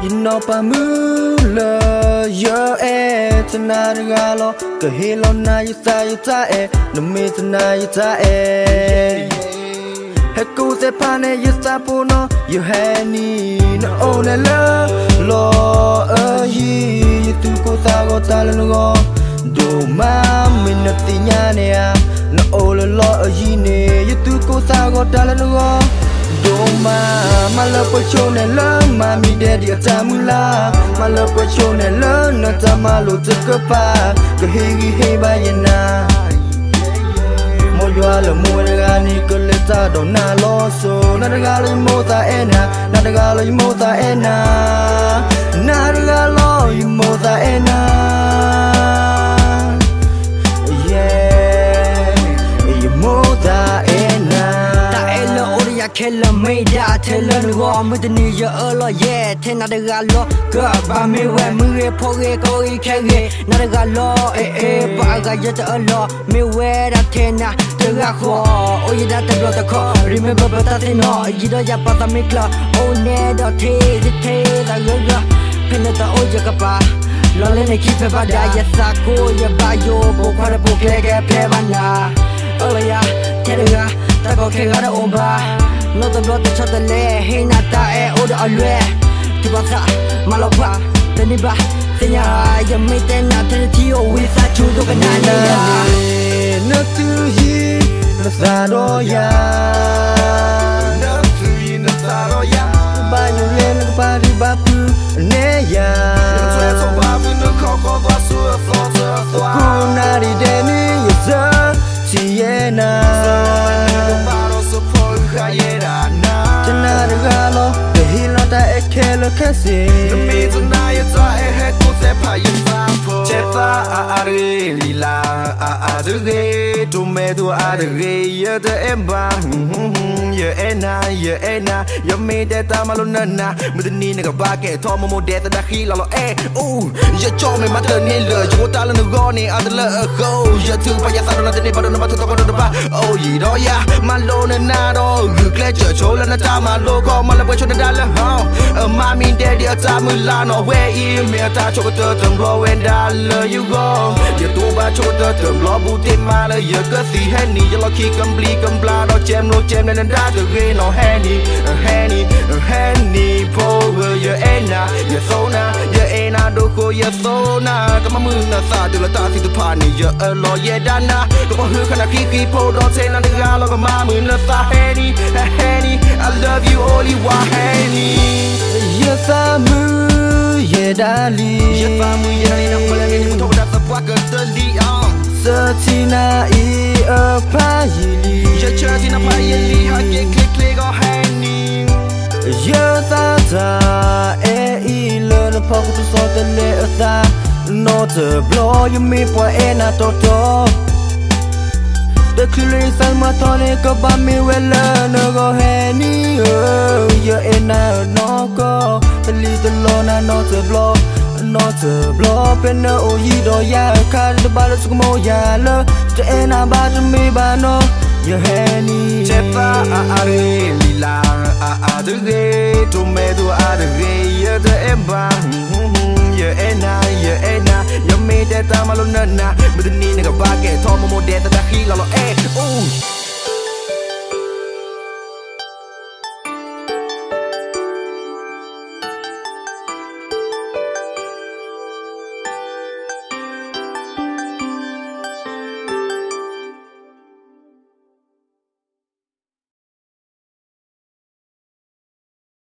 ယနီၢ်ပၤမုၣ်လၢယအဲၣ်, တနၤတဂၤလီၤ ကဟ့ၣ်လီၤနၤယသးယတၢ်အဲၣ်, နမ့ၢ်တနာ်ယတၢ်အဲၣ် ဟဲကိးသဲဖးန့ၣ် ယသးဖိနီၤ ယဟဲနံၤ, နအိၣ်န့ၣ်လၢလီၢ်အယံၤ, ယသူၣ်ကိၢ်သးဂီၤတၢ်လၢနဂီၢ် ဒိၣ်မး မ့ၢ်နသ့ၣ်ညါန့ၣ်ဧါ, နအိၣ်လၢလီၢ်အယံၤန့ၣ် ယသူၣ်ကိၢ်သးဂီၤတၢ်လၢနဂီၢ် ဒိၣ်မး, မၤလၢပှဲၤဆိန့ၣ်လၢ မၤမံၤဒဲဒံးအတၢ်မုၢ်လၢ်, မၤလၢပှဲၤဆိန့ၣ်လၢ နတၢ်မၤလိာ်တကပၤ ကဟ့ၣ်ဂံၢ်ဟ့ၣ်ဘါယနၤ မ်ယွၤလၢမူဝဲတဂၤန့ၣ် ကလဲၤတၢ်ဒီးနၤလီၤစိၤ, နၤတဂၤလၢယမိၢ်သးအဲၣ်နၤ, နၤတဂၤလၢယမိၢ်သးအဲၣ်နၤ, နၤတဂၤလၢယမိၢ်သးအဲၣ်နၤ ယမိၢ်သးအဲၣ်နၤ, တၢ်အဲၣ်လၢအိၣ်ဒီးယၤခဲလၢာ် မ့ၢ်ဒၣ်ထဲလၢနဂီၢ်, မုၢ်တနံၤယအၢၣ်လီၤယဲၢ်, ထဲနၤတဂၤလီၤ ကဘၣ်မ့ၢ်ဝဲ, မုၢ်ဂ့ၤဖီဂ့ၤ ကီဂ့ၤခဲဂ့ၤ, နၤတဂၤလီၤ အဲၣ်အဲၣ် ပှၤအဂၤယဲၢ်တအၢၣ်လီၤ မ့ၢ်ဝဲဒၣ်ထဲနၤတဂၤဃီ, အိၣ်ယဲဒၣ်တဘျီတခီၣ်, remember ပတၢ်သ့ၣ်နီၣ်, ယံၤဒီးယၤပာ်သးမ့ၢ်ကျၢၤ, အိၣ်နဲဒီးထဲထဲသးဂၢၢ်ဂၢၢ်, ဖဲနတအိၣ်ယကပၤ လီၤလၢနခံဖဲဘၣ်ဒါ, ယသးကိးယဘၣ်ယိၣ် ပိာ်ခွါဒီးပိာ်ကျဲကဲဖျဲးဘၣ်နၤ, အၢၣ်လီၤယၤ ထဲတဂၤ တၢ်ကီခဲဂၤတအိၣ်ဘၣ်, နီတဘျီတဆီတလဲ ဟ့ၣ်နၤတၢ်အဲၣ်အိၣ်ဒီးအလွဲၢ်, ထုးဘၣ်သး မၤလီၤပှၤ တန့ၢ်ဘၣ် သ့ၣ်ညါ ယမ့ၢ်တဲနၤထဲတထံၣ်အိၣ်ဝံသးစူၤဒိကနၣ်န့ၣ်ယၤ နသုဟံးနသးဒီးယၤ နသုဟံးနသးဒီးယၤ ဘၣ်ယိၣ်လၢနကပၤဒံးဘၣ်ဖုးနဲယၤ ကိးနၤဒံးဒဲးန့ၣ် ယစၢထံၣ်ယဲနၤ တနၤတဂၤလီၤ ကဟ့ၣ်လီၤတၢ်အဲၣ်ခဲလၢာ်ခဲဆ့ နမ့ၢ်တနာ်ယတၢ်အဲၣ်ဟဲကိးသဲဖးယသးဖိ ဆဲးသးအါအါတဂ့ၤ လံာ်လါအါအါတဂ့ၤ တိၢ်မဲာ်သူအါတဂ့ၤ ယတအဲၣ်ဘၣ် ယအဲၣ်နၤ ယအဲၣ်နၤ ယမ့ၢ်တဲတၢ်မၤလိနၤနၤ မုၢ်တနံၤနကဘၣ်ကဲထီၣ်မိၢ်မိၢ်ဒဲးသဒၣ်ဃံလီၤလီၤ အဲၣ် အိၣ် ယကၠီၣ်မဲာ်မၤတၢ်န့ၣ်လၢာ် ယအိၣ်တၢ်လၢနဂီၢ်န့ၣ် အါတလၢအဃိ ယထုးပာ်ယသးဒီးနၤတန့ၢ်ဘၣ်ဒီးနဘၣ်ထုးထီၣ်ကီၢ်ဒီးတဘၣ် အိၣ်ယံၤဒီးယၤ မၤလိနၤဒီး ဂုာ်ကျဲးစၢးဆိလၢနတၢ်မၤလိကီၢ် မၤလၢပှဲၤဆိနဒါလၢဟီ မၤမံၤဒဲးဒံးအတၢ်မုၢ်လၢ်နီၢ်ဝဲအံၤ မ့ၢ်အတၢ်ဆိကတၢၢ်တဘျီဝဲဒၣ်လၢယဂီၢ် ယတူၢ်ဘၣ်ဆိကတၢၢ်တဘျီဘူးတ့ၢ်မးလၢယကသံၣ်ဟဲနံၤ ယလီၢ်ခံကဘျံးကဘျၣ်ဒီး ကဲမျိးကဲမျိးနဒါတဂ့ၤနီၢ် ဟဲနံၤ ဟဲနံၤ ဟဲနံၤ ဖိဧၢ ယအဲၣ်နၤ ယသိၣ်နၤ ယအဲၣ်နၤဒိၣ်ဃိ ယသိၣ်နၤ ကမၤမုာ်နသးတုၤလၢတၢ်သံတဖၣ်န့ၣ် ယအၢၣ်လီၤယဲဒၣ်နၤ ကပှၤဟုခါနၤခံခံဖိဒီးထဲနၤတဂၤလီၤ ကမၤမုာ်နသးဟဲနံၤ ဟဲနံၤ I love you only one ဟဲနံၤ ယသးမုာ်ယဲဒၣ်လံ ယသးမုာ်ယဲဒၣ်လံ နဃိလဲၣ်န့ၣ် နမုၢ်ထီၣ်ဝဲဒၣ်သပှၢ်ကတၢၢ်လံ သၢထံနၤအံၤအဖးယံာ်လံ ယဆၢထံနဖးယံာ်လံ ဟးက့ၤချ့ချ့ကီးဟဲနံၤ ယသးတၢ်အဲၣ်အံၤလၢနဖီခိၣ်တဆီတလဲအသး နီတဘျီ ယမ့ၢ်ပှၤအဲၣ်နၤတီတီ တချုးလၢယသးမၤထီၣ်န့ၣ် ကဘၣ်မ့ၢ်ဝဲလၢနဂီၢ်ဟဲနံၤဧၢ, ယအဲၣ်နၤနီၢ်ကီၢ် တလံၤတလီနၤနီတဘျီ နီတဘျီ ဖဲနအိၣ်ယံၤဒီးယၤအခါ တဘၣ်လၢဆိကမိၣ်ယၤလၢ တအဲၣ်နၤဘၣ်တမ့ၢ်ဘၣ်နီၢ် ယဟဲနံၤ ဆဲးသးအါအါတဂ့ၤ လံာ်လါအါအါတဂ့ၤ တိၢ်မဲာ်သူအါတဂ့ၤ ယတအဲၣ်ဘၣ် ယအဲၣ်နၤ ယအဲၣ်နၤ ယမ့ၢ်တဲတၢ်မၤလိနၤနၤ မုၢ်တနံၤနကဘၣ်ကဲထီၣ်မိၢ်မိၢ်ဒဲးသဒၣ်ဃံလီၤလီၤ အဲၣ် အိၣ်